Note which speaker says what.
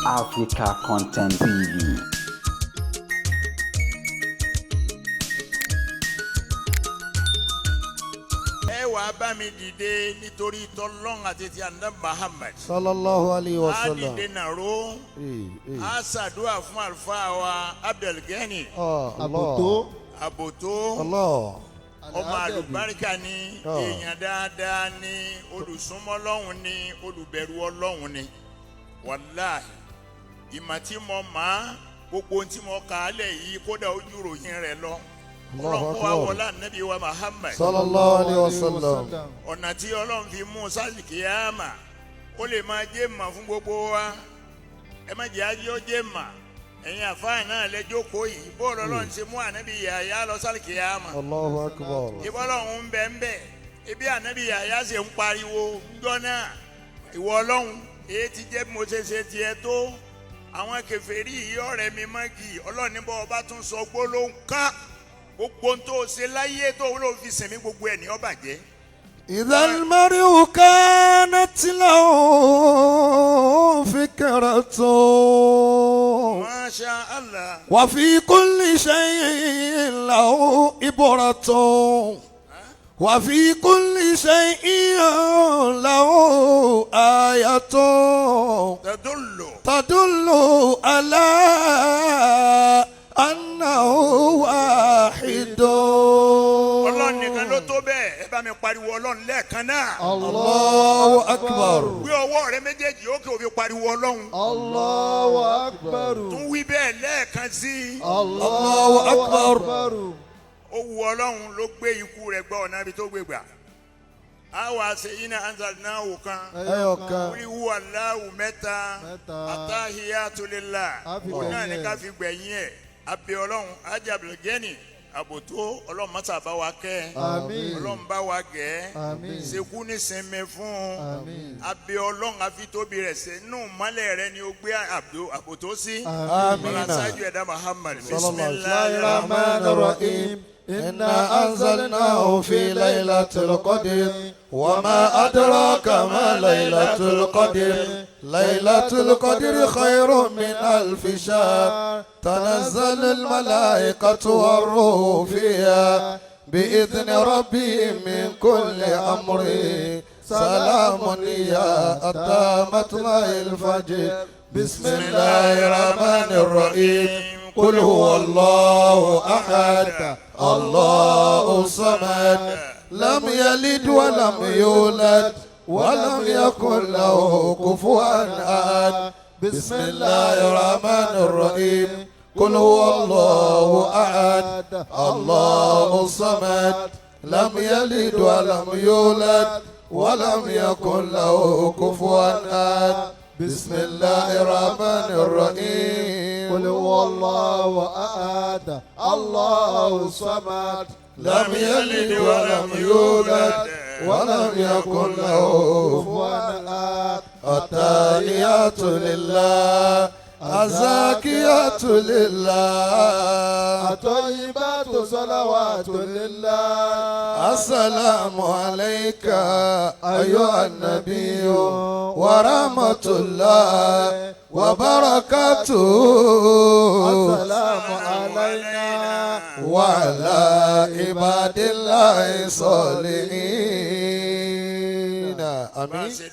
Speaker 1: Africa Content TV.
Speaker 2: Ẹ wàá bá mi dìde nítorí tọlọ́n àti ti àná Muhammad.
Speaker 3: Sallallahu alayhi wa
Speaker 2: A
Speaker 3: sallam.
Speaker 2: dìde nàró.
Speaker 3: Eh, eh.
Speaker 2: A ṣàdúrà fún àlùfáà wa Abdulgani.
Speaker 3: Ah, Allah.
Speaker 4: Àbòtó.
Speaker 2: Àbòtó.
Speaker 3: Allah.
Speaker 2: Ọmọ àlùbáríkà ni.
Speaker 3: Ah.
Speaker 2: Èèyàn dáadáa ni, olùsúnmọ́ Ọlọ́hun ni, olùbẹ̀rù Ọlọ́hun ni. Wàláhì, ìmọ̀ tí mo máa, gbogbo ohun tí mo kà á lẹ̀ yìí, kódà ojú ròyìn rẹ̀ lọ.
Speaker 3: Allahu
Speaker 2: Ọlọ́run kó wa
Speaker 3: Akbar.
Speaker 2: wọlé Ànábì wa Muhammad.
Speaker 3: Sallallahu alayhi wa sallam.
Speaker 2: Ọ̀nà tí Ọlọ́run fi mú sálìkìyàmà, ó lè máa jẹ́ mà fún gbogbo wa. Ẹ má jẹ́ ajé ó jẹ́ mà. Ẹ̀yin àfáà náà lẹ́jọ́kọ̀ọ́ yìí, bóòlù Ọlọ́run ṣe mú Ànábì Yàyà lọ sálìkìyàmà.
Speaker 3: Allahu Akbar.
Speaker 2: Ìbọ́lọ́hún ń bẹ ń bẹ ibi Ànábì Yàyà ṣe ń pariwo ńjọ́ náà, ìwọ Ọlọ́run, èyí ti jẹ́ bí mo ṣe ṣe tiẹ̀ tó, àwọn kèfèrí yìí ọ̀rẹ́ mi mọ́gì. Ọlọ́run ní bọ́ ọba tún sọ gbólóhùn ká, gbogbo ohun tó ṣe láyé tó ló fi sìnmí, gbogbo ẹ̀ ní ó bàjẹ́.
Speaker 3: إذا المرء كانت له فكرة
Speaker 2: Masha Allah.
Speaker 3: وفي كل شيء له إبرة وفي كل شيء له آية
Speaker 2: تدل
Speaker 3: تدل على أنه واحد.
Speaker 2: Ọlọ́run nìkan ló tó bẹ́ẹ̀. Ẹ bá mi pariwo Ọlọ́run lẹ́ẹ̀kan náà.
Speaker 3: Allahu Akbar.
Speaker 2: Gbé ọwọ́ rẹ méjèèjì ókè, òfin pariwo Ọlọ́run.
Speaker 4: Allahu Akbar.
Speaker 2: Tún wí bẹ́ẹ̀ lẹ́ẹ̀kan sí i.
Speaker 3: Allahu Akbar.
Speaker 2: Ó wu Ọlọ́run ló gbé ikú rẹ̀ gbọ́ ọ̀nà ibi tó gbé gbà. A wà ṣe iná anzalnahu kan.
Speaker 4: Ẹyọkan.
Speaker 2: Wíwú aláwù mẹ́ta.
Speaker 4: Mẹ́ta.
Speaker 2: Atahiyatulillah.
Speaker 4: A fi
Speaker 2: Òun náà
Speaker 4: gbẹ̀yìn
Speaker 2: ní
Speaker 4: ẹ̀.
Speaker 2: ká fi gbẹ̀yìn ẹ̀. Abẹ́ Ọlọ́run, Ajé Abdulgani Àbòtó, Ọlọ́run mọ́sà bá wa kẹ́.
Speaker 4: Àmín.
Speaker 2: Ọlọ́run bá wa gẹ̀.
Speaker 4: Àmín.
Speaker 2: Sekú ní sinmi fún un.
Speaker 4: Àmín.
Speaker 2: Abẹ́ Ọlọ́run, àfitóbi rẹ̀ ṣe nù mọ́lẹ̀ rẹ ni ó gbé Àbòtó sí.
Speaker 4: Àmín.
Speaker 2: Bọ́lá sáájú ẹ̀dá Muhammad.
Speaker 3: Bismillahir Rahmanir Rahim. إنا أنزلناه في ليلة القدر وما أدراك ما ليلة القدر ليلة القدر خير من ألف شهر تنزل الملائكة والروح فيها بإذن ربهم من كل أمر سلام هي حتى مطلع الفجر. بسم الله الرحمن الرحيم. قل هو الله أحد الله الصمد لم يلد ولم يولد ولم يكن له كفوا أحد. بسم الله الرحمن الرحيم. قل هو الله أحد الله الصمد لم يلد ولم يولد ولم يكن له كفوا أحد. بسم الله الرحمن الرحيم.
Speaker 4: قل هو الله أحد الله الصمد
Speaker 3: لم يلد ولم يولد ولم يكن له
Speaker 4: كفوا أحد.
Speaker 3: التحيات لله، الزاكيات لله،
Speaker 4: الطيبات صلوات لله.
Speaker 3: السلام عليك أيها النبي ورحمة الله وبركاته.
Speaker 4: السلام علينا
Speaker 3: وعلى عباد الله الصالحين. آمين.
Speaker 2: Bá a ṣe.